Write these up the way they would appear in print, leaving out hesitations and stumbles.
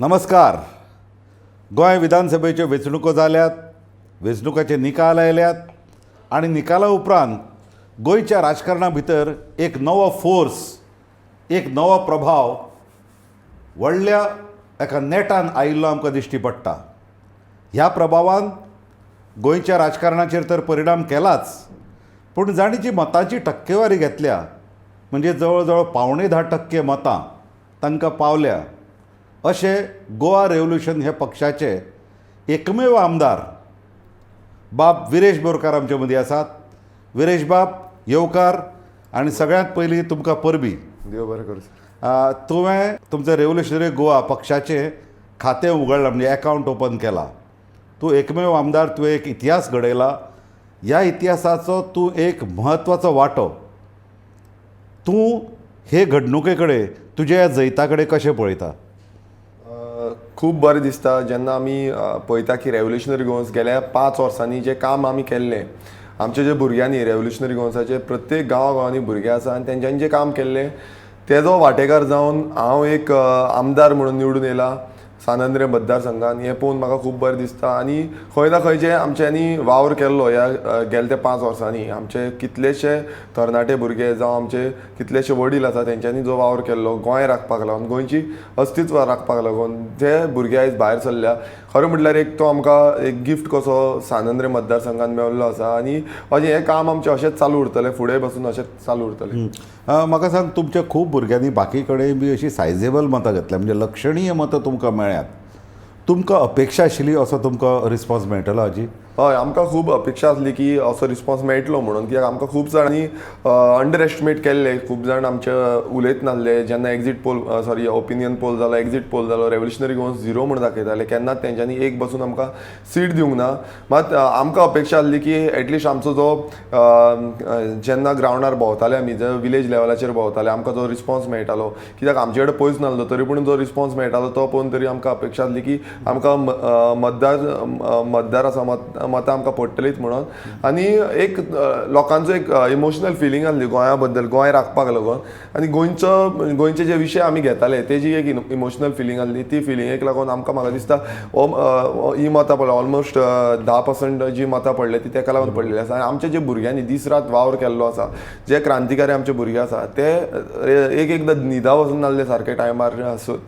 नमस्कार. गोंय विधानसभेच्यो वेंचणुको जाल्यात, वेंचणुकाचे निकाल आयल्यात आनी निकाला उपरांत गोंयच्या राजकारणा भितर एक नवो फोर्स, एक नवो प्रभाव व्हडल्या एका नेटान आयिल्लो आमकां दिश्टी पडटा. ह्या प्रभावान गोंयच्या राजकारणाचेर तर परिणाम केलाच, पूण जांणी जी मतांची टक्केवारी घेतल्या, म्हणजे जवळ जवळ 9.75% मतां तांकां पावल्या, अशें गोवा रेवोल्युशन हे पक्षाचे एकमेव आमदार बाब विरेश बोरकार आमचे मदीं आसात. विरेश बाब, येवकार आनी सगळ्यांत पयलीं तुमकां परबीं. देव बरें करूं सर. तुवें तुमचें रेवोल्युशनरी गोवा पक्षाचें खातें उगडलां, म्हणजे एकावंट ओपन केलां. तूं एकमेव आमदार, तुवें एक इतिहास घडयला. ह्या इतिहासाचो तूं एक म्हत्वाचो वांटो. तूं हे घडणुके कडेन, तुज्या ह्या जैता कडेन कशें पळयता? खूब बरें दिसता जेन्ना आमी पळयता की रेवोल्युशनरी गोवन्स गेल्या 5 वर्सांनी जें काम आमी केल्लें, आमचे जे भुरग्यांनी रेवोल्युशनरी गोवन्साचे प्रत्येक गांवा गांवांनी भुरगे आसा आनी तेंच्यांनी जें काम केल्लें तेजो वांटेकार जावन हांव एक आमदार म्हणून निवडून येयला सान आंद्रे मतदारसंघान, हें पळोवन म्हाका खूब बरें दिसता. आनी खंय ना खंय जे आमच्यांनी वावर केल्लो ह्या गेल्या त्या 5 वर्सांनी, आमचे कितलेशे तरणाटे भुरगे जावं आमचे कितलेशे वडील आसा तेंच्यांनी जो वावर केल्लो गोंय राखपाक लागून, गोंयची अस्तित्व राखपाक लागून, जे भुरगे आयज भायर सरल्या, खरें म्हटल्यार एक तो आमकां एक गिफ्ट कसो सान आंद्रे मतदारसंघान मेळिल्लो आसा. आनी अशें हें काम आमचें अशेंच चालू उरतलें, फुडें बसून अशेंच चालू उरतलें. म्हाका सांग, तुमच्या खूब भुरग्यांनी बाकी कडेन बी अशी सायजेबल मतां घेतल्या, म्हणजे लक्षणीय मतां तुमकां मेळ्ळ्यात. तुमकां अपेक्षा आशिल्ली असो तुमकां रिस्पॉन्स मेळटलो हाजी? हय, आमकां खूब अपेक्षा आसली की असो रिस्पॉन्स मेळटलो म्हणून, कित्याक आमकां खूब जाणांनी अंडर एस्टिमेट केल्ले, खूब जाण आमचे उलयत नासले. जेन्ना exit poll, sorry, opinion poll जालो, एक्जीट पोल जालो, रेवोल्युशनरी गोवन्स 0 म्हूण दाखयताले, केन्नाच तेंच्यांनी एक बसून आमकां सीट दिवंक ना. मात आमकां अपेक्षा आसली की एटलिस्ट आमचो जो जेन्ना ग्रावंडार भोंवताले आमी, जे विलेज लेवलाचेर भोंवताले, आमकां जो रिस्पॉन्स मेळटालो, कित्याक आमचे कडेन पयस नासलो तरी पूण जो रिस्पॉन्स मेळटालो तो पळोवन तरी आमकां अपेक्षा आसली की आमकां मतदार आसा, मतां आमकां पडटलीच म्हणून. आनी एक लोकांचो एक इमोशनल फिलींग आसली गोंया बद्दल, गोंय राखपाक लागून, आनी गोंयचे जे विशय आमी घेताले तेजी एक इमोशनल फिलींग आसली. ती फिलिंगेक लागून आमकां, म्हाका दिसता, हो ही मतां पडल्या, ऑलमोस्ट 10% जी मतां पडले ती तेका लागून पडलेली आसा. आनी आमच्या जे भुरग्यांनी दीस रात वावर केल्लो आसा, जे क्रांतिकारी आमचे भुरगे आसा, ते एक एकदां न्हिदा वचून नासले सारके टायमार,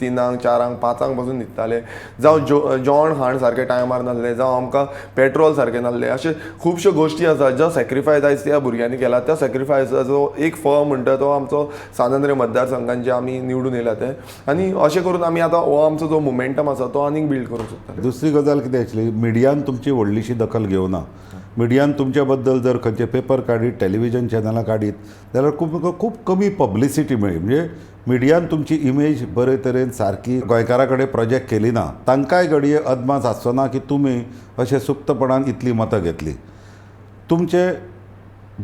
3ांक 4ांक 5ांक बसून न्हिदताले, जावं जेवण खाण सारके टायमार नासले, जावं आमकां पेट्रोल सारकें नासलें, अशे खुबश्यो गोश्टी आसा ज्यो सॅक्रिफायस आयज त्या भुरग्यांनी केला. त्या सॅक्रिफायसाचो एक फळ म्हणटा तो आमचो सान आंद्रे मतदारसंघान जे आमी निवडून येयला ते. आनी अशें करून आमी आतां हो आमचो जो मोमेंटम आसा तो आनीक बिल्ड करूंक सोदता. दुसरी गजाल कितें आसली, मिडियान तुमची व्हडलीशी दखल घेवना. मिडियान तुमच्या बद्दल जर खंयचे पेपर काडीत, टेलिविजन चॅनलां काडीत जाल्यार खूब खूब कमी पब्लिसिटी मेळ्ळी. म्हणजे मिडियान तुमची इमेज बरे तरेन सारकी गोंयकारां कडेन प्रोजेक्ट केली ना. तांकांय घडये अदमास आसचो ना की तुमी अशें सुप्तपणान इतलीं मतां घेतलीं. तुमचे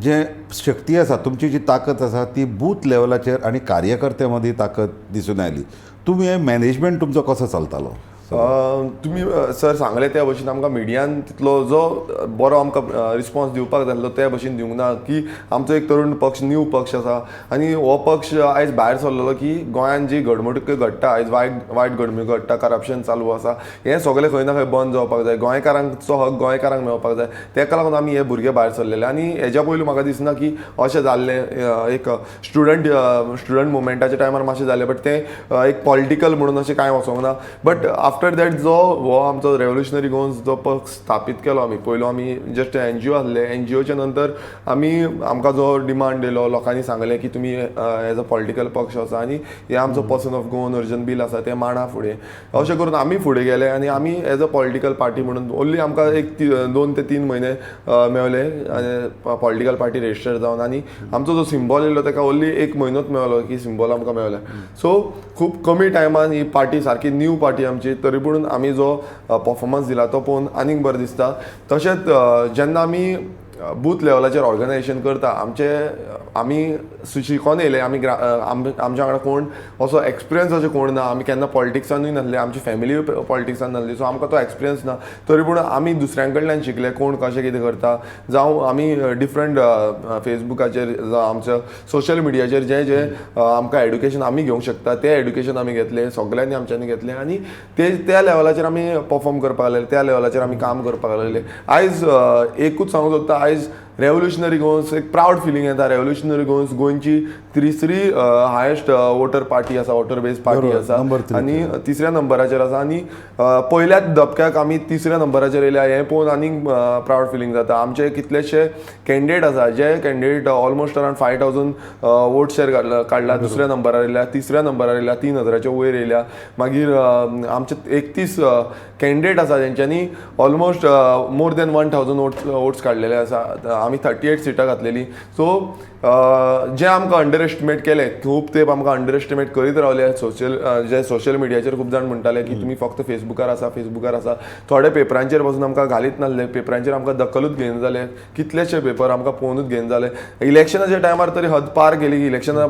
जे शक्ती आसा, तुमची जी ताकद आसा ती बूथ लेवलाचेर आनी कार्यकर्त्या मदीं ताकद दिसून आयली. तुमी हें मॅनेजमेंट तुमचो कसो चलतालो? तुमी सर सांगलें त्या भशेन आमकां मिडियान तितलो जो बरो आमकां रिस्पॉन्स दिवपाक जाय आसलो त्या भशेन दिवंक ना, की आमचो एक तरुण पक्ष, न्यू पक्ष आसा आनी हो पक्ष आयज भायर सरलेलो की गोंयांत जी घडणुको घडटा आयज, वायट वायट घडणुको घडटा, करप्शन चालू आसा, हें सगळें खंय ना खंय बंद जावपाक जाय, गोंयकारांचो हक गोंयकारांक मेळपाक जाय. तेका लागून आमी हे भुरगे भायर सरलेले. आनी हेज्या पयलू म्हाका दिसना की अशें जाल्लें, एक स्टुडंट मुवमेंटाच्या टायमार मातशें जालें, बट तें एक पॉलिटिकल म्हणून अशें कांय वचोंक ना. बट आफ्टर that जो हो आमचो रेवोल्युशनरी गोवन्स जो पक्ष स्थापीत केलो आमी, पयलो आमी जस्ट एनजीओ आसले, एनजीओच्या नंतर आमी आमकां जो डिमांड येयलो, लोकांनी सांगलें की तुमी एज अ पॉलिटिकल पक्ष आसा आनी हे आमचो person of Goan origin bill आसा तें मांडा फुडें, अशें करून आमी फुडें गेले आनी आमी एज अ पॉलिटिकल पार्टी म्हणून ओन्ली आमकां एक 2 ते 3 म्हयने मेवले आनी पॉलिटिकल पार्टी रजिस्टर जावन, आनी आमचो जो सिम्बॉल येयलो ताका ओन्ली 1 म्हयनोच मेवलो की सिम्बॉल आमकां मेवले. सो खूब कमी टायमान ही पार्टी सारकी न्यू पार्टी आमची, तरी पूण आमी जो परफॉर्मन्स दिला तो पळोवन आनीक बरें दिसता. तशेंच जेन्ना आमी बूथ लेवलाचेर ऑर्गनायजेशन करता. आमचे आमी शिकोन येयले, आमी आमच्या वांगडा कोण असो एक्सपिरियन्स अशें कोण ना, आमी केन्ना पॉलिटिक्सानूय नासले, आमची फॅमिलीय पॉलिटिक्सान नासली, सो आमकां तो एक्सपिरियन्स ना. तरी पूण आमी दुसऱ्यां कडल्यान शिकले कोण कशें कितें करता, जावं आमी डिफरंट फेसबुकाचेर जावं आमच्या सोशल मिडियाचेर जें जें आमकां एड्युकेशन आमी घेवंक शकता तें एड्युकेशन आमी घेतलें, सगल्यांनी आमच्यांनी घेतलें आनी ते त्या लेवलाचेर आमी परफॉर्म करपाक लागले, त्या लेवलाचेर आमी काम करपाक लागले. आयज एकूच सांगूंक सोदता, आयज रेवोल्युशनरी गोवन्स एक प्रावड फिलींग येता. रेवोल्युशनरी गोवन्स गोंयची तिसरी हायेस्ट वोटर पार्टी आसा, वोटर बेज पार्टी आसा आनी तिसऱ्या नंबराचेर आसा आनी पयल्याच धपक्याक आमी तिसऱ्या नंबराचेर येयल्या हें पळोवन आनीक प्रावड फिलींग जाता. आमचे कितलेशे कॅन्डिडेट आसा जे कॅन्डिडेट ऑलमोस्ट अरावंड 5000 वोट शेर काडला, दुसऱ्या नंबरार येयल्या, तिसऱ्या नंबरार येयल्या, 3000च्या वयर येयल्या. मागीर आमचे 31 कॅन्डिडेट आसा जेंच्यांनी ऑलमोस्ट मोर दॅन 1000 वोट्स काडलेले आसा. आमी 38 सिटां घातलेली. सो जे आमकां अंडर एस्टिमेट केले, खूब तेंप आमकां अंडर एस्टिमेट करीत रावले. सोशल जे सोशल मिडियाचेर खूब जाण म्हणटाले की तुमी फक्त फेसबुकार आसा, फेसबुकार आसा. थोडे पेपरांचेर पसून आमकां घालीत नासले, पेपरांचेर आमकां दखलूच घेयना जाले, कितलेशे पेपर आमकां पळोवनूच घेयना जाले. इलेक्शनाच्या टायमार तरी हद पार केली, इलेक्शना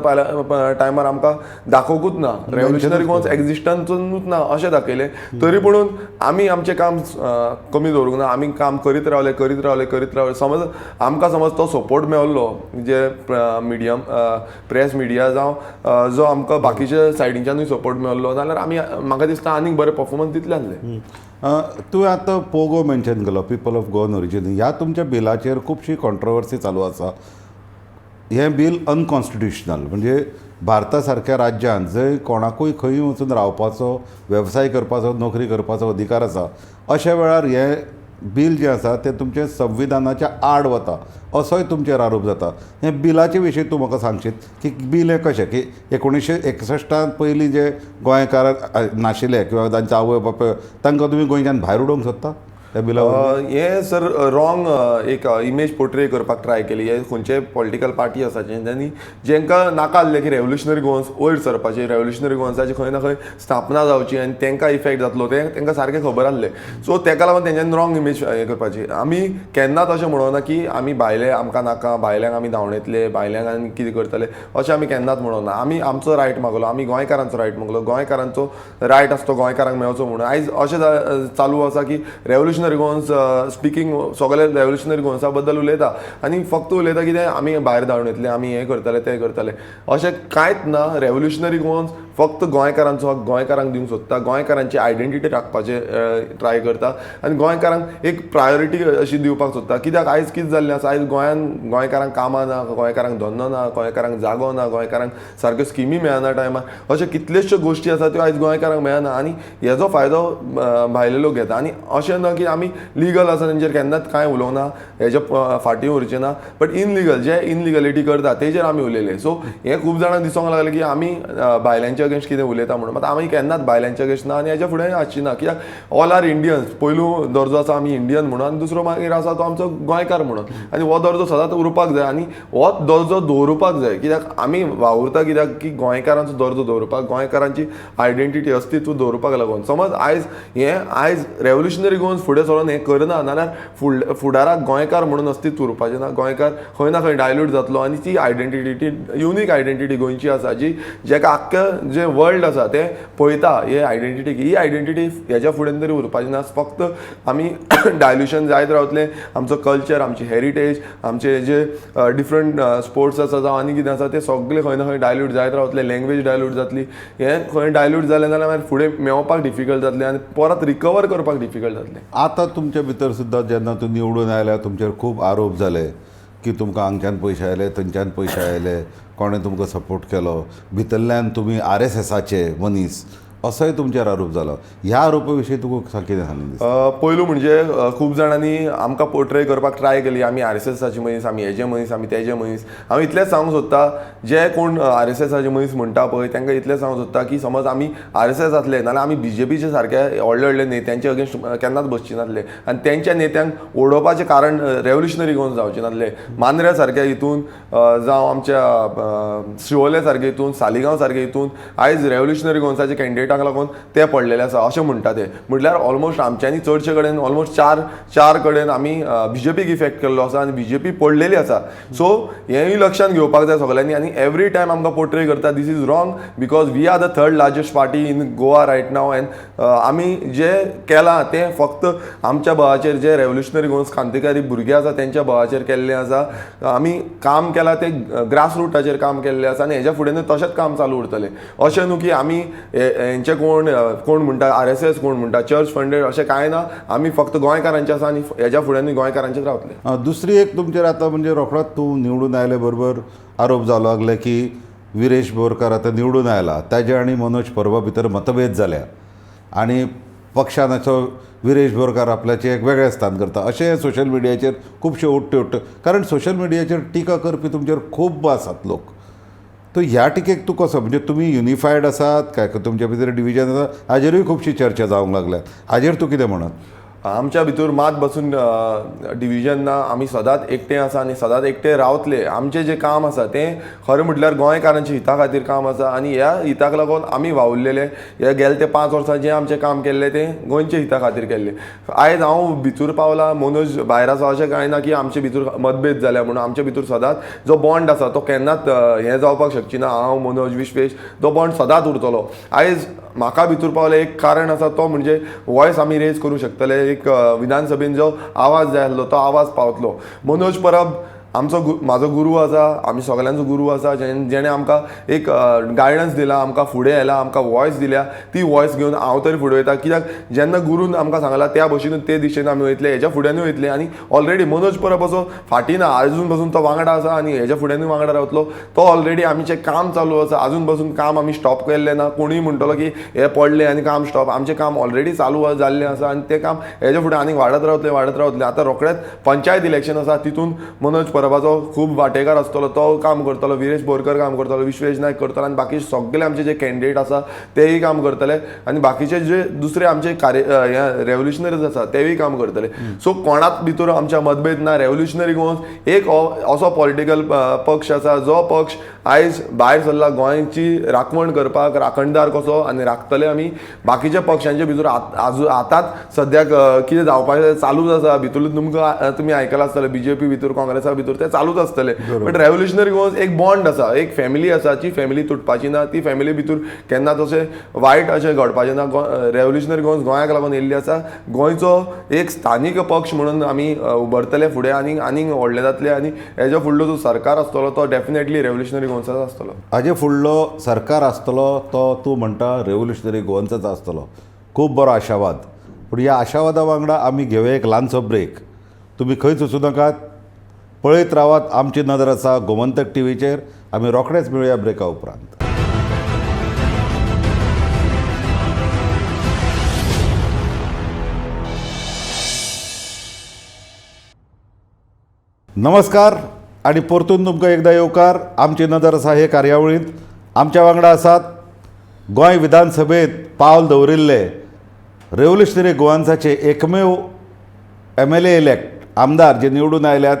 टायमार आमकां दाखोवकूच ना, रेवोल्युशनरी गोवन्स एग्जिस्टन्सूच ना अशें दाखयलें. तरी पुणून आमी आमचें काम कमी दवरूंक ना, आमी काम करीत रावले, करीत रावले, करीत रावले. समज आमकां समज तो सपोर्ट मेवल्लो जे मिडियम प्रेस मिडिया जावं जो आमकां बाकीच्या सायडींच्यानूय सपोर्ट मेवल्लो जाल्यार आमी म्हाका दिसता आनीक बरें परफॉर्मन्स दितले आसले. तुवें आतां पोगो मेन्शन केलो, पीपल ऑफ गोवन ओरिजीन. ह्या तुमच्या बिलाचेर खुबशी कॉन्ट्रोवर्सी चालू आसा. हें बील अनकॉन्स्टिट्युशनल, म्हणजे भारता सारक्या राज्यांत जंय कोणाकूय खंयूय वचून रावपाचो, वेवसाय करपाचो, नोकरी करपाचो अधिकार आसा, अशा वेळार हें बील जें आसा तें तुमचें संविधानाच्या आड वता असोय तुमचेर आरोप जाता. हे बिलाचे विशयी तूं म्हाका सांगशीत की बील हें कशें की 1961 पयलीं जे गोंयकार नाशिल्ले किंवा तांचे आवय बापूय तांकां तुमी गोंयच्यान भायर उडोवंक सोदता त्या बिला? हें सर रॉंग एक इमेज पोर्ट्रे करपाक ट्राय केली. हे खंयचे पॉलिटिकल पार्टी आसा जेंच्यांनी जेंकां नाका आसलें की रेवोल्युशनरी गोवन्स वयर सरपाची, रेवोल्युशनरी गोवन्साची खंय ना खंय स्थापना जावची आनी तांकां इफेक्ट जातलो तें तांकां सारकें खबर आसलें. सो ताका लागून तेंच्यांनी रॉंग इमेज हें करपाची. आमी केन्नाच अशें म्हणोना की आमी भायले आमकां नाका, भायल्यांक आमी धांवणयतले, भायल्यांक आनी कितें करतले अशें आमी केन्नाच म्हणोना. आमी आमचो रायट मागलो, आमी गोंयकारांचो रायट मागलो, गोंयकारांचो रायट आसा तो गोंयकारांक मेळचो म्हणून. आयज अशें चालू आसा की रेवोल्युशनरी गोवन्स स्पिकींग सगळे रेवोल्युशनरी गोवन्सा बद्दल उलयता आनी फक्त उलयता कितें आमी भायर धांवून येतले, आमी हें करतले तें करतले, अशें कांयच ना. रेवोल्युशनरी गोवन्स फक्त गोंयकारांचो हक गोंयकारांक दिवंक सोदता, गोंयकारांची आयडेंटिटी राखपाचें ट्राय करता आनी गोंयकारांक एक प्रायोरिटी अशी दिवपाक सोदता. कित्याक आयज कितें जाल्लें आसा, आयज गोंयान गोंयकारांक कामां ना, गोंयकारांक धंदो ना, गोंयकारांक जागो ना, गोंयकारांक सारक्यो स्किमी मेळना टायमार, अश्यो कितल्योश्यो गोश्टी आसा त्यो आयज गोंयकारांक मेळना आनी हेजो फायदो भायले लोक घेता. आनी अशें ना की आमी लिगल आसा तेंचेर केन्नाच कांय उलोवंक ना, हेज्या फाटीं उरचें ना, बट इनलिगल जे इनलिगलिटी करता तेजेर आमी उलयले. सो हें खूब जाणांक दिसोंक लागलें की आमी भायल्यांच्या अगेन्स्ट कितें उलयता म्हणून, मात आमी केन्नाच भायल्यांच्या अगेन्स्ट ना आनी हेज्या फुडें आसची ना. कित्याक ऑल are Indians, पयलू दर्जो आसा आमी इंडियन म्हणून आनी दुसरो मागीर आसा तो आमचो गोंयकार म्हणून, आनी हो दर्जो सदांच उरपाक जाय आनी हो दर्जो दवरुपाक जाय. कित्याक आमी वावुरता कित्याक की गोंयकारांचो दर्जो दवरुपाक, गोंयकारांची आयडेंटिटी अस्तित्व दवरुपाक लागून. समज आयज हें आयज रेवोल्युशनरी गोवन्स फुडें सरोन हें करना जाल्यार फुडाराक गोंयकार म्हणून अस्तित्व उरपाचें ना, गोंयकार खंय ना खंय डायल्यूट जातलो आनी ती आयडेंटिटी युनीक आयडेंटिटी गोंयची आसा जी जेका आख्खें जें वर्ल्ड आसा तें पळयता हे आयडेंटिटी, ही आयडेंटिटी हेज्या फुडें तरी उरपाची ना. फक्त आमी डायल्युशन जायत रावतलें, आमचो कल्चर, आमची हेरिटेज, आमचे जे डिफरंट स्पोर्ट्स आसा जावं आनी कितें आसा ते सगळे खंय ना खंय डायल्यूट जायत रावतले, लँग्वेज डायल्यूट जातली. हें खंय डायल्यूट जालें जाल्यार मागीर फुडें मेवपाक डिफिकल्ट जातलें आनी परत रिकवर करपाक डिफिकल्ट जातलें. आतां तुमचे भितर सुद्दां जेन्ना तूं निवडून आयल्या तुमचेर खूब आरोप जाले की तुमकां हांगच्यान पयशे आयले, थंयच्यान पयशे आयले, कोणें तुमकां सपोर्ट केलो, भितरल्यान तुमी RSSाचे मनीस असोय तुमचेर आरोप जालो. ह्या आरोपा विशीं तुका कितें सांगून दिसता? पयलू म्हणजे खूब जाणांनी आमकां पोर्ट्रे करपाक ट्राय केली, आमी RSSाचे मनीस, आमी हेजे मनीस, आमी तेजे मनीस. हांव इतलेंच सांगूंक सोदता, जे कोण RSSाचे मनीस म्हणटा पळय तांकां इतलें सांगूंक सोदता की समज आमी RSS आसले नाल्यार आमी BJPचे सारके व्हडले व्हडले नेत्यांचे अगेन्स्ट केन्नाच बसचे नासले आनी तेंच्या नेत्यांक उडोवपाचें कारण रेवोल्युशनरी गोवन जावचें नासले. मांद्र्या सारक्या हितून जावं आमच्या शिवोले सारके हितून, सालिगांव सारके हितून आयज रेवोल्युशनरी गोवन्साचे कॅन्डिडेटाक सिटांक लागून ते पडलेले आसा अशें म्हणटा ते. म्हटल्यार ऑलमोस्ट आमच्यांनी चडशे कडेन ऑलमोस्ट चार कडेन आमी बीजेपीक इफेक्ट केल्लो आसा आनी बीजेपी पडलेली आसा. सो हेंय लक्षांत घेवपाक जाय सगळ्यांनी. आनी एवरी टायम आमकां पोर्ट्रे करता, this is wrong because we are the third largest party in Goa right now. And आमी जे केलां तें फक्त आमच्या बळाचेर, जे रेवोल्युशनरी गोवन्स क्रांतिकारी भुरगे आसा तेंच्या बळाचेर केल्लें आसा. आमी काम केलां तें ग्रास रुटाचेर काम केल्लें आसा आनी हेज्या फुडें तशेंच काम चालू उरतलें. अशें न्हू की आमी हेंचे कोण कोण म्हणटा RSS, कोण म्हणटा चर्च फंडेड, अशें कांय ना. आमी फक्त गोंयकारांचे आसा आनी हेज्या फुडें गोंयकारांचेच रावतले. दुसरी एक तुमचेर आतां म्हणजे रोखडोच तूं निवडून आयले बरोबर आरोप जालो लागले की विरेश बोरकार आतां निवडून आयला, ताजे आनी मनोज परबा भितर मतभेद जाल्या आनी पक्षान असो विरेश बोरकार आपल्याचें एक वेगळें स्थान करता अशें सोशल मिडियाचेर खुबशे उठ्ठे उठ्ठे, कारण सोशल मिडियाचेर टिका करपी तुमचेर खूब आसात लोक. तो ह्या टिकेक तूं कसो, म्हणजे तुमी युनिफायड आसात काय तुमच्या भितर डिविजन आसा, हाजेरूय खुबशी चर्चा जावंक लागल्या, हाजेर तूं कितें म्हणत? आमच्या भितर मात बसून डिविजन ना, आमी सदांच एकटे आसा आनी सदांच एकटे रावतले. आमचें जें काम आसा तें खरें म्हटल्यार गोंयकारांच्या हिता खातीर काम आसा आनी ह्या हिताक लागून आमी वावुरलेले. हे गेले ते 5 वर्सां जें आमचें काम केल्लें तें गोंयच्या हिता खातीर केल्लें. आयज हांव भितर पावला, मनोज भायर आसा, अशें कांय ना की आमचे भितर मतभेद जाल्या म्हणून. आमचे भितर सदांच जो बॉन्ड आसा तो केन्नाच हें जावपाक शकची ना. हांव, मनोज, विश्वेश, तो बॉन्ड सदांच उरतलो. आयज म्हाका भितर पावलें एक कारण आसा, तो म्हणजे वॉयस आमी रेज करूं शकतले, एक विधानसभेन जो आवाज जाय आसलो तो आवाज पावतलो. मनोज परब आमचो म्हाजो गुरू आसा, आमी सगल्यांचो गुरू आसा, जेणे आमकां एक गायडन्स दिला, आमकां फुडें आयला, आमकां वॉयस दिल्या, ती वॉयस घेवन हांव तरी फुडें वयता. कित्याक जेन्ना गुरून आमकां सांगला त्या भशेनूच ते दिशेन आमी वयतले, हेज्या फुड्यानूय वयतले. आनी ऑलरेडी मनोज परब असो फाटीं ना, आजून पसून तो वांगडा आसा आनी हेज्या फुड्यानूय वांगडा रावतलो. तो ऑलरेडी आमचें काम चालू आसा, आजून पसून काम आमी स्टॉप केल्लें ना. कोणूय म्हणटलो की हे पडलें आनी काम स्टॉप, आमचें काम ऑलरेडी चालू जाल्लें आसा आनी तें काम हेज्या फुडें आनीक वाडत रावतलें, वाडत रावतलें. आतां रोखडेंच पंचायत इलेक्शन आसा, तितून मनोज परबाचो खूब वांटेकार आसतलो, तो काम करतलो, विरेश बोरकर काम करतलो, विश्वेश नायक करतलो आनी बाकी सगळे आमचे जे कॅन्डिडेट आसा तेय काम करतले आनी बाकीचे जे दुसरे आमचे कार्य रेवोल्युशनरीज आसा तेवूय काम करतले. सो कोणाच भितर आमच्या मतभेद ना. रेवोल्युशनरी गोवन्स एक असो पॉलिटिकल पक्ष आसा जो पक्ष आयज भायर सरला गोंयची राखवण करपाक, राखणदार कसो, आनी राखतले आमी. बाकीच्या पक्षांचे भितर आतांच सद्याक कितें जावपाचें चालूच आसा, भितूर तुमकां तुमी आयकलां आसतलें, बीजेपी भितर, काँग्रेसा भितर तें चालूच आसतलें. बट रेवोल्युशनरी गोवन्स एक बॉन्ड आसा, एक फॅमिली आसा, जी फॅमिली तुटपाची ना, ती फॅमिली भितर केन्ना तशें वायट अशें घडपाचें ना. रेवोल्युशनरी गोवन्स गोंयाक लागून येयल्ली आसा, गोंयचो एक स्थानीक पक्ष म्हणून आमी उबरतले फुडें आनी आनीक व्हडले जातले आनी हेज्या फुडलो जो सरकार आसतलो तो डेफिनेटली रेवोल्युशनरी गोवन्साचो आसतलो. हाजे फुडलो सरकार आसतलो तो तूं म्हणटा रेवोल्युशनरी गोवन्साचो आसतलो. खूब बरो आशावाद. पूण ह्या आशावादा वांगडा आमी घेवया एक ल्हानसो ब्रेक. तुमी खंयच वचूं नाकात, पळयत रावात आमची नदर आसा गोमंतक टीव्हीचेर. आमी रोखडेच मेळुया ब्रेका उपरांत. नमस्कार आनी परतून तुमकां एकदां येवकार. आमची नदर आसा हे कार्यावळींत. आमच्या वांगडा आसात गोंय विधानसभेंत पावल दवरिल्ले रेवोल्युशनरी गोवन्साचे एकमेव MLA elect आमदार जे निवडून आयल्यात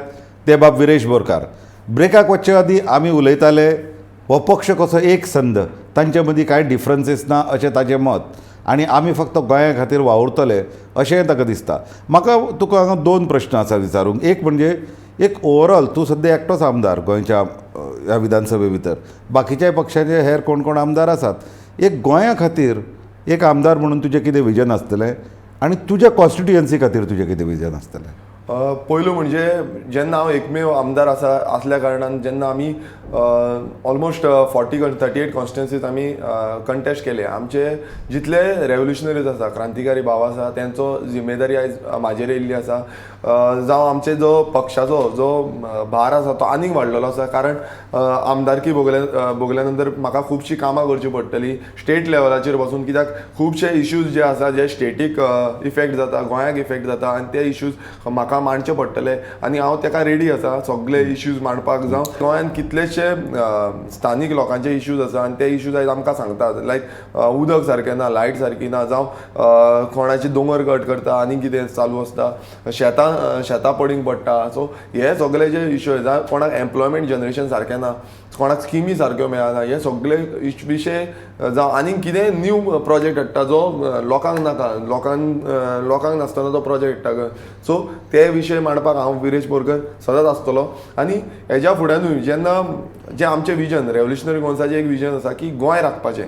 ते बाब विरेश बोरकार. ब्रेकाक वचचे आदीं आमी उलयताले हो पक्ष कसो एक संद, तांचे मदीं कांय डिफरन्सीस ना अशें ताजें मत आनी आमी फक्त गोंया खातीर वावुरतले अशेंय ताका दिसता. म्हाका तुका हांगा 2 प्रश्न आसा विचारूंक. एक म्हणजे एक ओवरऑल तूं सद्या एकटोच आमदार गोंयच्या ह्या विधानसभे भितर, बाकीच्या पक्षाचे हेर कोण कोण आमदार आसात. एक गोंया खातीर एक आमदार म्हणून तुजें कितें विजन आसतलें आनी तुज्या कॉन्स्टिट्युएन्सी खातीर तुजें कितें विजन आसतलें? पयलू म्हणजे जेन्ना हांव एकमेव आमदार आसा आसल्या कारणान जेन्ना आमी ऑलमोस्ट 38 कॉन्स्टिट्युएन्सीज आमी कंटेस्ट केले, आमचे जितले रेवोल्युशनरीज आसा, क्रांतिकारी भाव आसा, तेंचो जिम्मेदारी आयज म्हाजेर येयल्ली आसा. जावं आमचे जो पक्षाचो जो भार आसा तो आनीक वाडलेलो आसा, कारण आमदारकी भोगल्या नंतर म्हाका खुबशीं कामां करची पडटली स्टेट लेवलाचेर बसून, कित्याक खुबशे इश्यूज जे आसा जे स्टेटीक इफेक्ट जाता, गोंयाक इफेक्ट जाता आनी ते इश्यूज म्हाका म्हाका मांडचे पडटले आनी हांव तेका रेडी आसा सगळे इश्यूज मांडपाक. जावं गोंयांत कितलेशे स्थानीक लोकांचे इश्यूज आसा आनी ते इश्यूज आयज आमकां सांगतात, लायक उदक सारकें ना, लायट सारकी ना, जावं कोणाची दोंगर कट करता आनी कितें चालू आसता, शेतां शेतां पडींग पडटा. सो हे सगळे जे इश्यू आसा, कोणाक एम्प्लॉयमेंट जनरेशन सारकें ना, कोणाक स्किमी सारक्यो मेळना, हे सगळे विशय जावं आनीक कितेंय न्यू प्रोजेक्ट हाडटा जो लोकांक नाका, लोकांक नासतना तो प्रोजेक्ट हाडटा. सो ते विशय मांडपाक हांव विरेश बोरकर सदांच आसतलो. आनी हेज्या फुड्यानूय जेन्ना जें आमचें विजन, रेवोल्युशनरी गोवन्साचें एक विजन आसा की गोंय राखपाचें,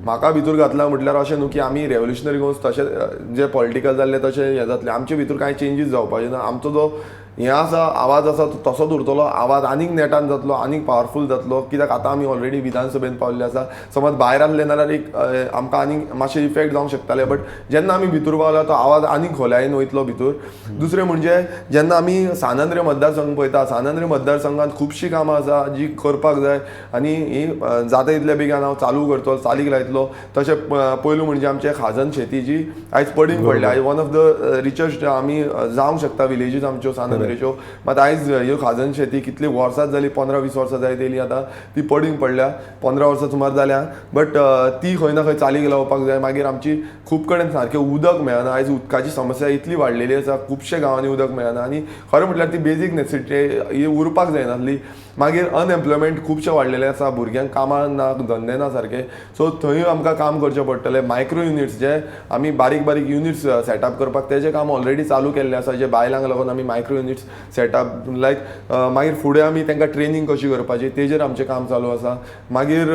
म्हाका भितर घातला म्हटल्यार अशें न्हू की आमी रेवोल्युशनरी गोवन्स तशें जे पॉलिटिकल जाल्ले तशें हें जातलें, आमचे भितर कांय चेंजीस जावपाचे ना. आमचो जो हें आसा, आवाज आसा तो तसोच उरतलो, आवाज आनीक नेटान जातलो, आनीक पावरफूल जातलो, कित्याक आतां आमी ऑलरेडी विधानसभेन पावल्ले आसा. समज भायर आसले जाल्यार एक आमकां आनीक मातशें इफेक्ट जावंक शकताले, बट जेन्ना आमी भितर पावला तो आवाज आनीक खोलायेन वयतलो भितर. दुसरें म्हणजे जेन्ना आमी सान आंद्रे मतदारसंघ पळयता, सान आंद्रे मतदारसंघात खुबशीं कामां आसा जी करपाक जाय आनी ही जाता तितल्या बेगीन हांव चालू करतलो, चालीक लायतलो. तशें पयलू म्हणजे आमचें खाजन शेती जी आयज पडींग पडल्या, आयज वन ऑफ the richest आमी जावंक शकता विलेजीस आमच्यो सान आंद्रेच्यो, मात आयज ह्यो खाजन शेती कितली वर्सां जाली, 15-20 वर्सां जायत येयली, आतां ती पडींग पडल्या, 15 वर्सां सुमार जाल्या, बट ती खंय ना खंय चालीक लावपाक जाय. मागीर आमची खूब कडेन सारकें उदक मेळना, आयज उदकाची समस्या इतली वाडलेली आसा, खुबशे गांवांनी उदक मेळना आनी खरें म्हटल्यार ती बेजीक नेसेसिटी ही उरपाक जायनासली. मागीर अनएम्प्लॉयमेंट खुबशें वाडलेलें आसा, भुरग्यांक कामां ना, धंदे ना सारके, सो थंय आमकां काम करचें पडटलें. मायक्रो युनिट्स जे आमी बारीक बारीक युनिट्स सेटअप करपाक तेजें काम ऑलरेडी चालू केल्लें आसा, जे बायलांक लागून आमी मायक्रो युनिट्स सेटअप लायक मागीर फुडें आमी तांकां ट्रेनींग कशी करपाची तेजेर आमचें काम चालू आसा. मागीर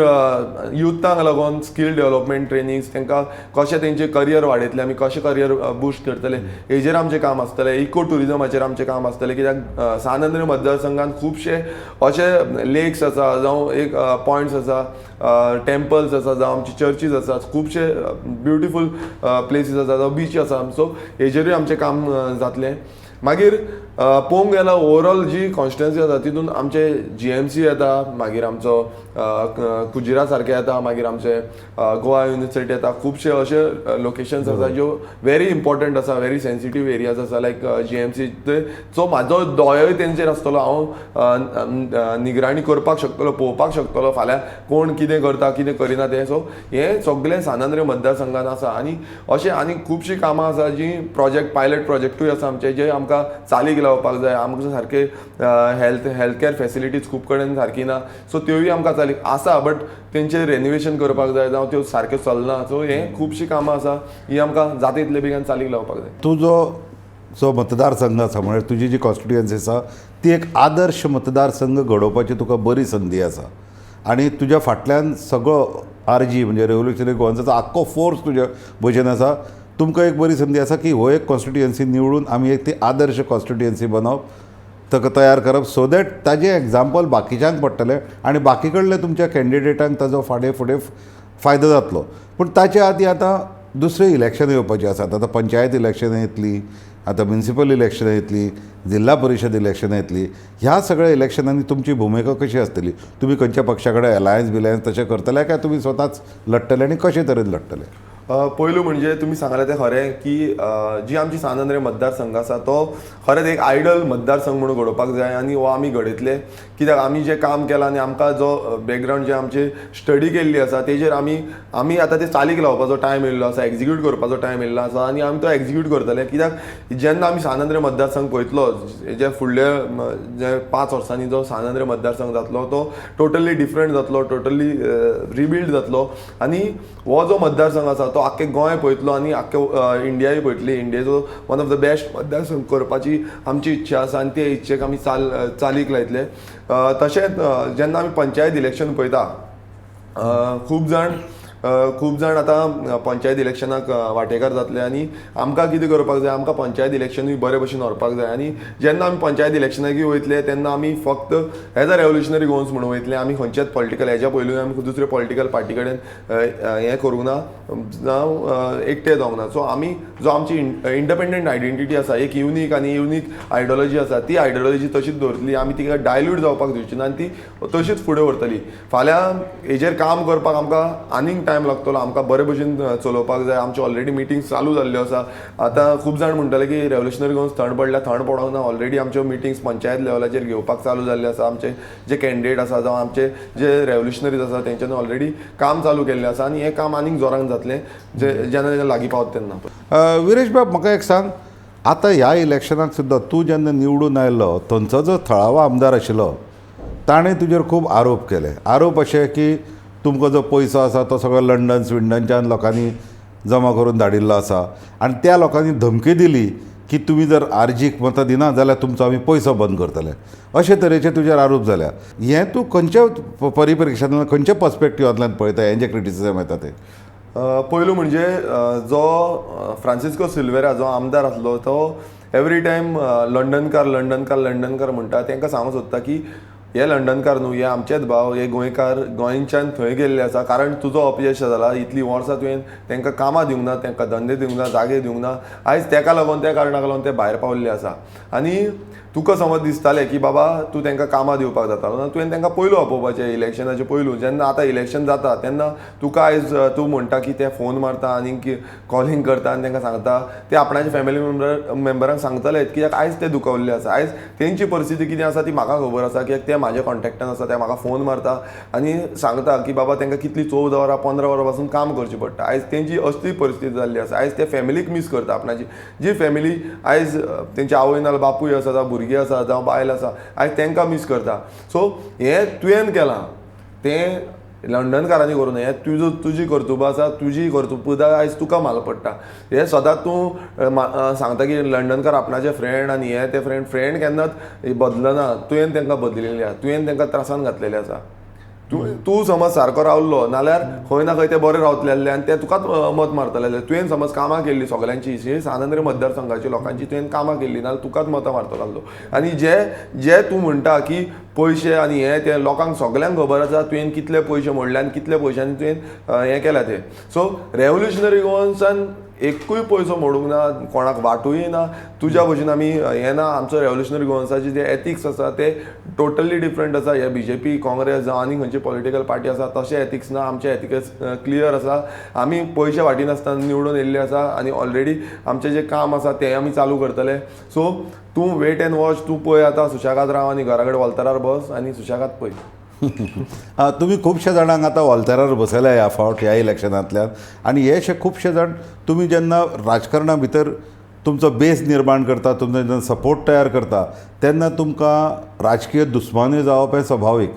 युथांक लागून स्कील डेव्हलपमेंट ट्रेनिंग्स, तांकां कशें तेंचें करियर वाडयतले आमी, कशें करियर बुस्ट करतले हेजेर आमचें काम आसतलें. इको ट्युरिजमाचेर आमचें काम आसतलें, कित्याक सान आंद्रे मतदारसंघात खुबशे अशे लेक्स आसा, जावं एक पॉयंट्स आसा, टेम्पल्स आसा, जावं आमची चर्चीज आसा, खुबशे ब्युटिफूल प्लेसीस आसा, जावं बीच आसा, सो हेजेरूय आमचें काम जातलें. मागीर पळोवंक गेल्यार ओवरऑल जी कॉन्स्टिट्युएन्सी आसा तितून आमचे जीएमसी येता, मागीर आमचो कुजिरा सारके येता, मागीर आमचे गोवा युनिवर्सिटी येता, खुबशे अशे लोकेशन्स आसा ज्यो व्हेरी इम्पॉर्टंट आसा, व्हेरी सेन्सिटीव एरियाज आसा, लायक जीएमसी. सो म्हाजो दोळोय तेंचेर आसतलो, हांव निगराणी करपाक शकतलो, पळोवपाक शकतलो फाल्यां कोण कितें करता कितें करिना तें. सो हें सगळें सान आंद्रे मतदारसंघान आसा आनी अशें आनी खुबशीं कामां आसा जी प्रोजेक्ट, पायलट प्रोजेक्टूय आसा आमचे जे आमकां चालीक लावपाक जाय. आमकां सारके हेल्थ केअर फेसिलिटीज खूब कडेन सारकी ना, सो त्योय आमकां चालीक आसा, बट तेंचें रेनोवेशन करपाक जाय, जावं त्यो सारक्यो चलना. सो हें खुबशीं कामां आसा ही आमकां जाता तितले बेगीन चालीक लावपाक जाय. तुजो जो मतदारसंघ आसा, म्हळ्यार तुजी जी कॉन्स्टिट्युएन्सी आसा ती एक आदर्श मतदारसंघ घडोवपाची तुका बरी संदी आसा आनी तुज्या फाटल्यान सगळो आरजी म्हणजे रेवोल्युशनरी गोवन्साचो आख्खो फोर्स तुज्या भशेन आसा. तुमकां एक बरी संदी आसा की हो एक कॉन्स्टिट्युएन्सी निवडून आमी एक ती आदर्श कॉन्स्टिट्युएन्सी बनवप, ताका तयार करप, सो that ताजें एग्जाम्पल बाकीच्यांक पडटलें आनी बाकी कडले तुमच्या कॅन्डिडेटांक ताजो फाडें फुडें फायदो जातलो. पूण ताचे आदीं आतां दुसरें इलेक्शन येवपाचें आसात. आतां पंचायत इलेक्शनां येतलीं, आतां म्युनिसिपल इलेक्शनां येतलीं, जिल्ला परिशद इलेक्शनां येतलीं. ह्या सगळ्या इलेक्शनांनी तुमची भुमिका कशी आसतली? तुमी खंयच्या पक्षा कडेन अलायन्स बिलायन्स तशें करतले काय तुमी स्वताच लडटले आनी कशे तरेन लडटले? पयलू म्हणजे तुमी सांगलें तें खरें की जी आमची सान आंद्रे मतदारसंघ आसा तो खरेंच एक आयडल मतदारसंघ म्हणून घडोवपाक जाय आनी हो आमी घडयतले, कित्याक आमी जें काम केलां आनी आमकां जो बॅकग्रावंड जे आमची स्टडी केल्ली आसा तेजेर आमी आमी आतां ते चालीक लावपाचो टायम येयल्लो आसा, एक्जिक्यूट करपाचो टायम येयल्लो आसा आनी आमी तो एक्जिक्यूट करतले. कित्याक जेन्ना आमी सान आंद्रे मतदारसंघ पळयतलो, जे फुडले जे 5 वर्सांनी जो सान आंद्रे मतदारसंघ जातलो तो टोटली डिफरंट जातलो, टोटली रिबिल्ड जातलो आनी हो जो मतदारसंघ आसा तो आख्खे गोंय पळयतलो आनी आख्खे इंडियाय पळयतली. इंडियेचो वन ऑफ the best मतदारसंघ करपाची आमची इच्छा आसा आनी ते इच्छेक आमी चालीक लायतले. तशेंच जेन्ना आमी पंचायत इलेक्शन पळयता, खूब जाण आतां पंचायत इलेक्शनाक वांटेकार जातले आनी आमकां कितें करपाक जाय, आमकां पंचायत इलेक्शनूय बरे भशेन व्हरपाक जाय. आनी जेन्ना आमी पंचायत इलेक्शनाक वयतले तेन्ना आमी फक्त एज अ रेवोल्युशनरी गोवन्स म्हणून वयतले, आमी खंयच्याच पॉलिटिकल हेज्या पयलू आमी दुसरे पॉलिटिकल पार्टी कडेन हें करूंक ना, जावं एकटे जावंक ना. सो आमी जो आमची इंडिपेंडंट आयडेंटिटी आसा, एक युनीक आनी युनीक आयडियोलॉजी आसा, ती आयडियोलॉजी तशीच दवरतली, आमी तिका डायल्यूट जावपाक दिवची ना आनी ती तशीच फुडें व्हरतली. फाल्यां हेजेर काम करपाक आमकां आनीक टायम लागतलो. आमकां बरे भशेन चलोवपाक जाय. आमच्यो ऑलरेडी मिटींग्स चालू जाल्ल्यो आसा. आतां खूब जाण म्हणटाले की रेवोल्युशनरी गोवन्स थंड पडल्या, थंड पडोंक ना. ऑलरेडी आमच्यो मिटींग्स पंचायत लेवलाचेर घेवपाक चालू जाल्ल्यो आसा. आमचे जे कॅन्डिडेट आसा जावं आमचे जे रेवोल्युशनरीज आसा तेंच्यांनी ऑलरेडी काम चालू केल्लें आसा आनी हें काम आनीक जोरान जातलें जे जेन्ना जेन्ना लागीं पावत तेन्ना. विरेश बाब, म्हाका एक सांग, आतां ह्या इलेक्शनाक सुद्दां तूं जेन्ना निवडून आयलो थंयचो जो थळावो आमदार आशिल्लो ताणें तुजेर खूब आरोप केले. आरोप अशे की तुमकां जो पयसो आसा तो सगळो लंडन स्विंडनच्यान लोकांनी जमा करून धाडिल्लो आसा आनी त्या लोकांनी धमकी दिली की तुमी जर आरजीक मतां दिना जाल्यार तुमचो आमी पयसो बंद करतले, अशे तरेचे तुजेर आरोप जाल्या. हें तूं खंयच्या परिप्रेक्षांतल्यान, खंयच्या पर्सपेक्टिवांतल्यान पळयता हें जें क्रिटिसिजम येता तें? पयलू म्हणजे जो फ्रांसिस्को सिल्वेरा जो आमदार आसलो तो एवरी टायम लंडनकार लंडनकार लंडनकार म्हणटा. तांकां सांगूंक सोदता की हे लंडनकार न्हू, हे आमचेच भाव, हे गोंयकार गोंयच्यान थंय गेल्ले आसा. कारण तुजो अपयश जाला, इतलीं वर्सां तुवें तांकां कामां दिवंक ना, तांकां धंदे दिवंक ना, जागे दिवंक ना. आयज तेका लागून, त्या कारणाक लागून ते भायर पावल्ले आसा. आनी तुका समज दिसतालें की बाबा तूं तांकां कामां दिवपाक जाता ना, तुवें तांकां पयलू आपोवपाचें इलेक्शनाचे पयलू. जेन्ना आतां इलेक्शन जाता तेन्ना तुका आयज तूं म्हणटा की ते फोन मारता आनी कॉलिंग करता आनी तांकां सांगता, ते आपणाचे फॅमिली मेंबरांक सांगतले कित्याक आयज ते दुखवल्ले आसा. आयज तेंची परिस्थिती कितें आसा ती म्हाका खबर आसा, कित्याक ते म्हाज्या कॉन्टेक्टान आसा. ते म्हाका फोन मारता आनी सांगता की बाबा तांकां कितली 14 वरां 15 वरां पासून काम करचें पडटा. आयज तेंची असली परिस्थिती जाल्ली आसा. आयज ते फॅमिलीक मीस करता आपणाची, जी फॅमिली आयज तेंची आवय ना बापूय आसा जावं भुरगीं आसा जावं बायल आसा, आयज तांकां मीस करता. सो हें तुवें केलां तें लंडनकारांनी करूं न्हय, हें तुजो तुजी कर्तुबां आसा, तुजी कर्तुबां आयज तुका माल पडटा. हें सदांच तूं सांगता की लंडनकार आपणाचे फ्रेंड आनी हे ते फ्रेंड, फ्रेंड केन्नाच बदलना. तुवें तांकां बदलिल्ले आसा, तुवें तांकां त्रासान घातलेले आसा. तूं समज सारको रावलो नाल्यार खंय ना खंय ते बरे रावतले आसले आनी ते तुकाच मत मारतले आसले. तुवें समज कामां केल्ली सगळ्यांची, सान आंद्रे मतदारसंघाची लोकांची तुवें कामां केल्ली नाल्यार तुकाच मतां मारतलो आसलो. आनी जे जे तूं म्हणटा की पयशे आनी हे ते लोकांक सगळ्यांक खबर आसा तुवें कितले पयशे मोडले आनी कितले पयशांनी तुवें हें केलां तें. सो रेवोल्युशनरी गोवन्सान एकूय पयसो मोडूंक ना, कोणाक वांटूय ना. तुज्या भशेन आमी हें ना. आमचो रेवोल्युशनरी गोवन्साचे जे एथिक्स आसा ते टोटली डिफरंट आसा. हे बीजेपी, काँग्रेस जावं आनी खंयची पॉलिटिकल पार्टी आसा तशें एथिक्स ना. आमचे एथिक्स क्लियर आसा. आमी पयशे वांटिनासतना निवडून येयल्ले आसा आनी ऑलरेडी आमचें जें काम आसा तें आमी चालू करतले. सो तूं वेट एंड वॉच, तूं पळय आतां सुशेगाद राव आनी घरा कडेन वॉल्तरार बस आनी सुशेगाद पळय. तुमी खुबशे जाणांक आतां वॉल्तरार बसयल्या ह्या फावट ह्या इलेक्शनांतल्यान आनी हे अशे खुबशे जाण तुमी जेन्ना राजकारणा भितर तुमचो बेस निर्माण करता, तुमचो जेन्ना सपोर्ट तयार करता तेन्ना तुमकां राजकीय दुस्मानूय जावप हें स्वाभावीक.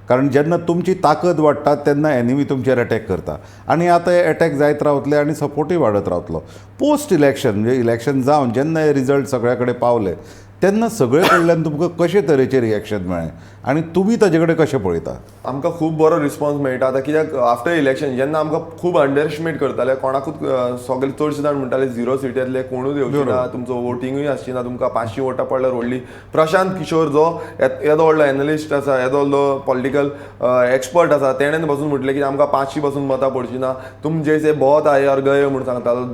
कारण जेन्ना तुमची ताकद वाडटा तेन्ना एनिमी तुमचेर एटॅक करता आनी आतां हे एटॅक जायत रावतले आनी सपोर्टूय वाडत रावतलो. पोस्ट इलेक्शन म्हणजे इलेक्शन जावन जेन्ना हे रिजल्ट सगळ्या कडेन पावले तेन्ना सगळे कडल्यान तुमकां कशे तरेचें रिएक्शन मेळ्ळें आनी तुमी ताजे कडेन कशें पळयता? आमकां खूब बरो रिस्पॉन्स मेळटा आतां, कित्याक आफ्टर इलेक्शन जेन्ना आमकां खूब अंडर एस्टिमेट करताले, कोणाकूच सगळे चडशे जाण म्हणटाले 0 सीट येतले, कोणूच येवचे ना, तुमचो वोटिंगूय आसची ना, तुमकां 500 वोटां पडल्यार व्हडली. प्रशांत किशोर जो येदो व्हडलो एनलिस्ट आसा, येदो व्हडलो पॉलिटिकल एक्सपर्ट आसा, तेणेन बसून म्हटलें की आमकां 500 पासून मतां पडची ना, तुम जैसे बहुत आये और गये म्हूण सांगतालो.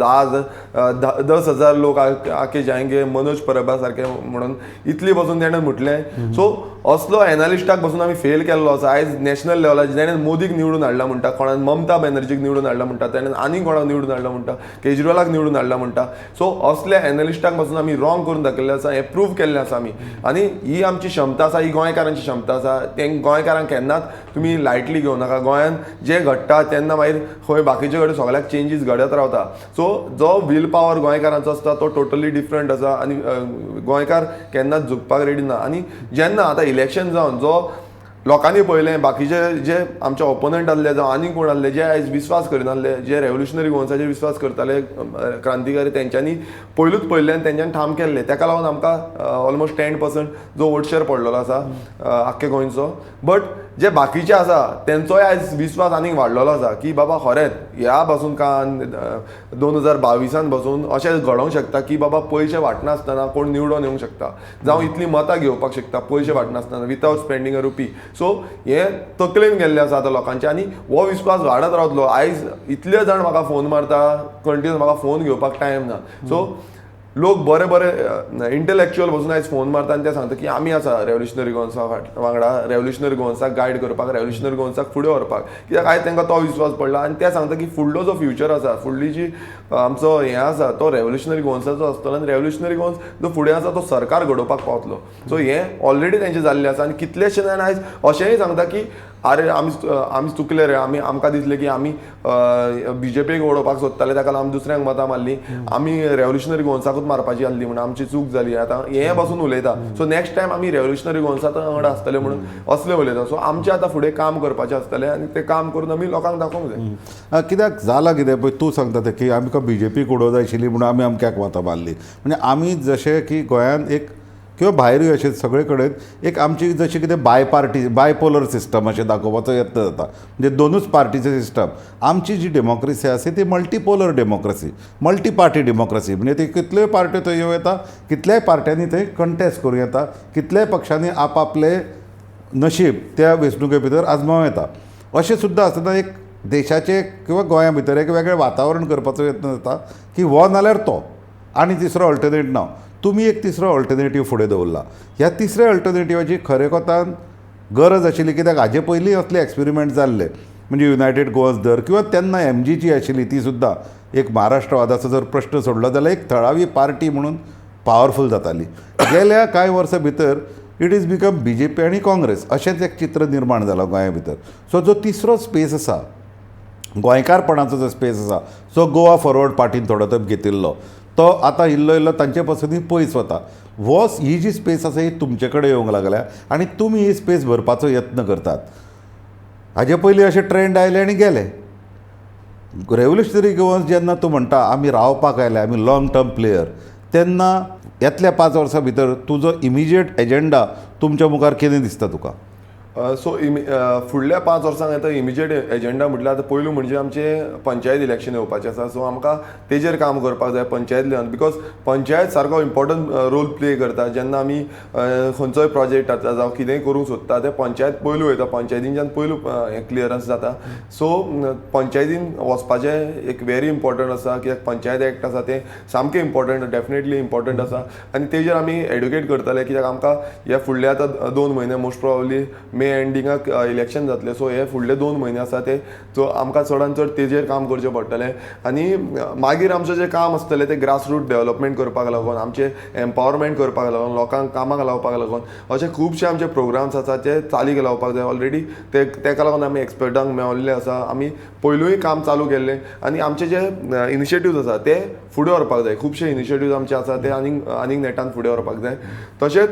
10,000 लोक आके जायंगे मनोज परबा सारके म्हणून इतली बसून तेणें म्हटलें. सो असलो एनालिस्टाक बसून आमी फेल केल्लो आसा. आयज नॅशनल लेवलाचेर तेणें मोदीक निवडून हाडला म्हणटा, कोणाक ममता बॅनर्जीक निवडून हाडला म्हणटा, तेणें आनी कोणाक निवडून हाडला म्हणटा, केजरीवालाक निवडून हाडला म्हणटा. सो असल्या एनालिस्टाक बसून आमी रॉंग करून दाखयल्लें आसा, हें प्रूव केल्लें आसा आमी. आनी ही आमची क्षमता आसा, ही गोंयकारांची क्षमता आसा. ते गोंयकारांक केन्नाच तुमी लायटली घेवं नाका. गोंयांत जें घडटा तेन्ना मागीर खंय बाकीचे कडेन सगळ्याक चेंजीस घडत रावता. सो जो will power गोंयकारांचो आसता तो टोटली डिफरंट आसा आनी गोंयकार केन्नाच झुकपाक रेडी ना. आनी जेन्ना आतां इलेक्शन जावन जो लोकांनी पळयलें, बाकीचे जे आमचे ओपोनंट आसले जावं आनी कोण आसले जे आयज विस्वास करिनासले, जे रेवोल्युशनरी गोवन्साचेर विस्वास करताले क्रांतिकारी, तेंच्यांनी पयलूच पळयल्लें आनी तेंच्यांनी ठाम केल्लें. तेका लागून आमकां ऑलमोस्ट 10% जो वोट शेर पडलेलो आसा आख्खे गोंयचो. बट जे बाकीचे आसा तेंचोय आयज विस्वास आनीक वाडलेलो आसा की बाबा खरेंच ह्या पासून का 2022 पासून अशें घडोवंक शकता की बाबा पयशे वांटनासतना कोण निवडून येवंक शकता, जावं इतलीं मतां घेवपाक शकता पयशे वांटनासतना विथआवट स्पेंडींग अ रुपी. सो हें तकलेन गेल्लें आसा आतां लोकांचें आनी हो विस्वास वाडत रावतलो. आयज इतले जाण म्हाका फोन मारता, कंटिन्यू म्हाका फोन घेवपाक टायम ना. सो लोक बरे बरे इंटलेक्चुअल बसून आयज फोन मारता आनी ते सांगता की आमी आसा रेव्होल्युशनरी गोवन्सा वांगडा, रेव्होल्युशनरी गोवन्साक गायड करपाक, रेव्होल्युशनरी गोवन्साक फुडें व्हरपाक, कित्याक आयज तांकां तो विस्वास पडला आनी ते सांगता की फुडलो जो फ्युचर आसा, फुडली जी आमचो हें आसा तो रेव्होल्युशनरी गोवन्साचो आसतलो आनी रेव्होल्युशनरी गोवन्स जो फुडें आसा तो सरकार घडोवपाक पावतलो. सो हें ऑलरेडी तेंचें जाल्लें आसा आनी कितलेशे जाण आयज अशेंय सांगता की आरे आमी चुकले रे, आमी आमकां दिसलें की आमी बीजेपीक उडोवपाक सोदताले, ताका लागून आमी दुसऱ्यांक मतां मारली, आमी रेव्होल्युशनरी गोवन्साकूच मारपाची आसली म्हणून आमची चूक जाली. आतां हें बसून उलयता. सो नेक्स्ट टायम आमी रेव्होल्युशनरी गोवन्सा वांगडा आसतले म्हणून असलें उलयता. सो आमचें आतां फुडें काम करपाचें आसतलें आनी तें काम करून आमी लोकांक दाखोवंक जाय. कित्याक जालां कितें पळय, तूं सांगता तें की आमकां बीजेपीक उडोवंक जाय आशिल्ली म्हणून आमी अमक्याक मतां मारली, म्हणजे आमी जशें की गोंयांत एक किंवा भायरूय अशें सगळे कडेन एक आमची जशी कितें बायपोलर सिस्टम अशें दाखोवपाचो यत्न जाता, म्हणजे दोनूच पार्टीचे सिस्टम. आमची जी डेमोक्रेसी आसा ती multipolar democracy, multi party democracy, म्हणजे ती कितल्योय पार्ट्यो थंय येवं येता, कितल्याय पार्ट्यांनी थंय कंटेस्ट करूं येता, कितल्याय पक्षांनी आपआपले नशीब त्या वेंचणुके भितर आजमावं येता. अशें सुद्दां आसतना एक देशाचें किंवा गोंया भितर एक वेगळें वातावरण करपाचो यत्न जाता की हो नाल्यार तो आनी तिसरो अल्टरनेट ना. तुमी एक तिसरो अल्टरनेटीव फुडें दवरला. ह्या तिसऱ्या अल्टरनेटिवाची खरे कोतान गरज आशिल्ली, कित्याक हाजे पयलीं असले एक्सपेरिमेंट जाल्ले, म्हणजे युनायटेड गोवन्स धर किंवा तेन्ना एमजीची आशिल्ली ती सुद्दां एक महाराष्ट्रवादाचो जर प्रश्न सोडलो जाल्यार एक थळावी पार्टी म्हणून पावरफूल जाताली. गेल्या कांय वर्सां भितर it is become BJP आनी काँग्रेस अशेंच एक चित्र निर्माण जालां गोंया भितर. सो जो तिसरो स्पेस आसा, गोंयकारपणाचो जो स्पेस आसा, सो गोवा फॉरवर्ड पार्टीन थोडो तेंप घेतिल्लो तो आतां इल्लो इल्लो तांचे पासुनूय पयस वता. हो ही जी स्पेस आसा ही तुमचे कडेन येवंक लागल्या आनी तुमी ही स्पेस भरपाचो यत्न करतात. हाजे पयलीं अशे ट्रेंड आयले आनी गेले. रेव्होल्युशनरी गोवन्स जेन्ना तूं म्हणटा आमी रावपाक आयले, आमी लाँग टर्म प्लेयर, तेन्ना येतल्या 5 वर्सां भितर तुजो इमिजिएट एजेंडा तुमच्या मुखार कितें दिसता तुका? सो फुडल्या 5 वर्सांक आतां इमिजिएट एजेंडा म्हटल्यार आतां पयलू म्हणजे आमचें पंचायत इलेक्शन येवपाचें आसा. सो आमकां तेजेर काम करपाक जाय पंचायत लेवल, because panchayat सारको इम्पोर्टंट रोल प्ले करता. जेन्ना आमी खंयचोय प्रोजेक्ट आसा जावं कितेंय करूंक सोदता तें पंचायत पयलू वयता, पंचायतींच्यान पयलू हें क्लियरन्स जाता. सो पंचायतीन वचपाचें एक वेरी इम्पोर्टंट आसा, कित्याक पंचायत एक्ट आसा तें सामकें इम्पोर्टंट, डेफिनेटली इम्पोर्टंट आसा आनी तेजेर आमी एड्युकेट करतले, कित्याक आमकां हे फुडले आतां 2 म्हयने मोस्ट प्रोबेबली मे एंडिंगाक इलेक्शन जातलें. सो हे फुडले 2 म्हयने आसा ते सो आमकां चडान चड तेजेर काम करचें पडटलें आनी मागीर आमचें जें काम आसतलें तें ग्रासरूट डेवलपमेंट करपाक लागून, आमचें एम्पावरमेंट करपाक लागून, लोकांक कामाक लावपाक लागून अशे खुबशे आमचे प्रोग्राम्स आसा ते चालीक लावपाक जाय. ऑलरेडी ते तेका लागून आमी एक्सपर्टांक मेळिल्ले आसा, आमी पयलूय काम चालू केल्लें आनी आमचे जे इनिशिएटिव्ज आसा ते फुडें व्हरपाक जाय. खुबशे इनिशिएटिव्ज आमचे आसा ते आनीक आनीक नेटान फुडें व्हरपाक जाय. तशेंच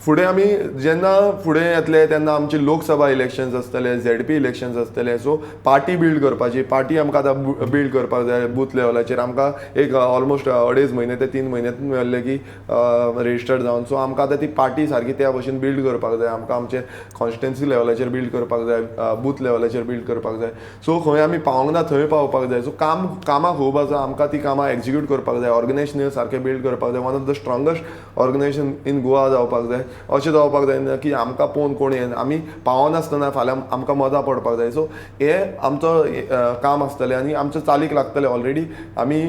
फुडें आमी जेन्ना फुडें येतले तेन्ना आमचे लोकसभा इलेक्शन्स आसतले, झेडपी इलेक्शन्स आसतले. सो पार्टी बिल्ड करपाची, पार्टी आमकां आतां बिल्ड करपाक जाय बूथ लेवलाचेर. आमकां एक ऑलमोस्ट 2.5 म्हयने ते 3 म्हयने मेळ्ळे की रजिस्टर्ड जावन, सो आमकां आतां ती पार्टी सारकी त्या भशेन बिल्ड करपाक जाय. आमकां आमचे कॉन्स्टिट्युएन्सी लेवलाचेर बिल्ड करपाक जाय, बूथ लेवलाचेर बिल्ड करपाक जाय. सो खंय आमी पावोंक ना थंय पावपाक जाय. सो कामां खूब आसा, आमकां ती कामां एक्जिक्यूट करपाक जाय. ऑर्गनायजेशन सारकें बिल्ड करपाक जाय, one of the strongest organisation in Goa जावपाक जाय. अशें जावपाक जायना की आमकां पळोवन कोण येना, आमी पावनासतना फाल्यां आमकां मदां पडपाक जाय. सो हें आमचो काम आसतलें आनी आमचें चालीक लागतलें. ऑलरेडी आमी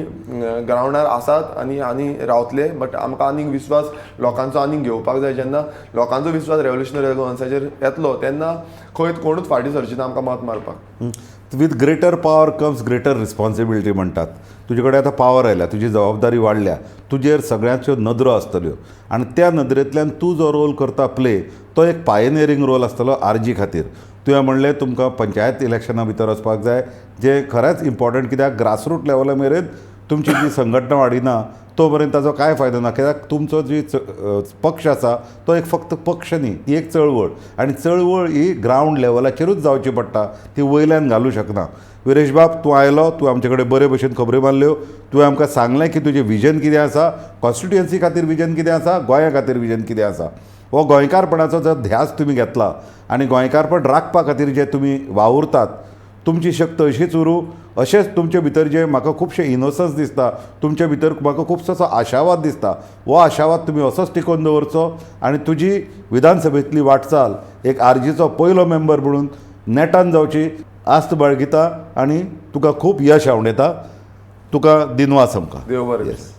ग्रावंडार आसात आनी आनी रावतले, बट आमकां आनीक विस्वास लोकांचो आनीक घेवपाक जाय. जेन्ना लोकांचो विस्वास रेव्होल्युशनरी गोवन्साचेर येतलो तेन्ना खंय कोणूच फाटीं सरची ना आमकां मत मारपाक. With greater power comes greater responsibility म्हणटात. तुजे कडेन आतां पावर आयल्या, तुजी जबाबदारी वाडल्या, तुजेर सगळ्यांच्यो नदरो आसतल्यो आनी त्या नदरेंतल्यान तूं जो रोल करता प्ले तो एक पायनियरींग रोल आसतलो आरजी खातीर. तुवें म्हणलें तुमकां पंचायत इलेक्शना भितर वचपाक जाय, जें खरेंच इम्पॉर्टंट, कित्याक ग्रासरूट लेवला मेरेन तुमची जी संघटना वाडिना तो पर्यंत ताजो कांय फायदो ना, कित्याक तुमचो जी पक्ष आसा तो एक फक्त पक्ष न्ही, ती एक चळवळ आनी चळवळ ही ग्रावंड लेवलाचेरूच जावची पडटा, ती वयल्यान घालूं शकना. विरेश बाब, तूं आयलो, तूं आमचे कडेन बरे भशेन खबऱ्यो मारल्यो, तुवें आमकां सांगलें की तुजें विजन कितें आसा, कॉन्स्टिट्युएन्सी खातीर विजन कितें आसा, गोंया खातीर विजन कितें आसा. हो गोंयकारपणाचो जो ध्यास तुमी घेतला आनी गोंयकारपण राखपा खातीर जे तुमी वावुरतात, तुमची शक्त अशीच उरूं. अशेंच तुमचे भितर जे म्हाका खुबशे इनोसन्स दिसता, तुमचे भितर म्हाका खुबसो असो आशावाद दिसता, हो आशावाद तुमी असोच टिकोवन दवरचो आनी तुजी विधानसभेंतली वाटचाल एक आरजीचो पयलो मेंबर म्हणून नेटान जावची आस्त बाळगिता आनी तुका खूब यश आवडटा. तुका दिनवास आमकां. देव बरें.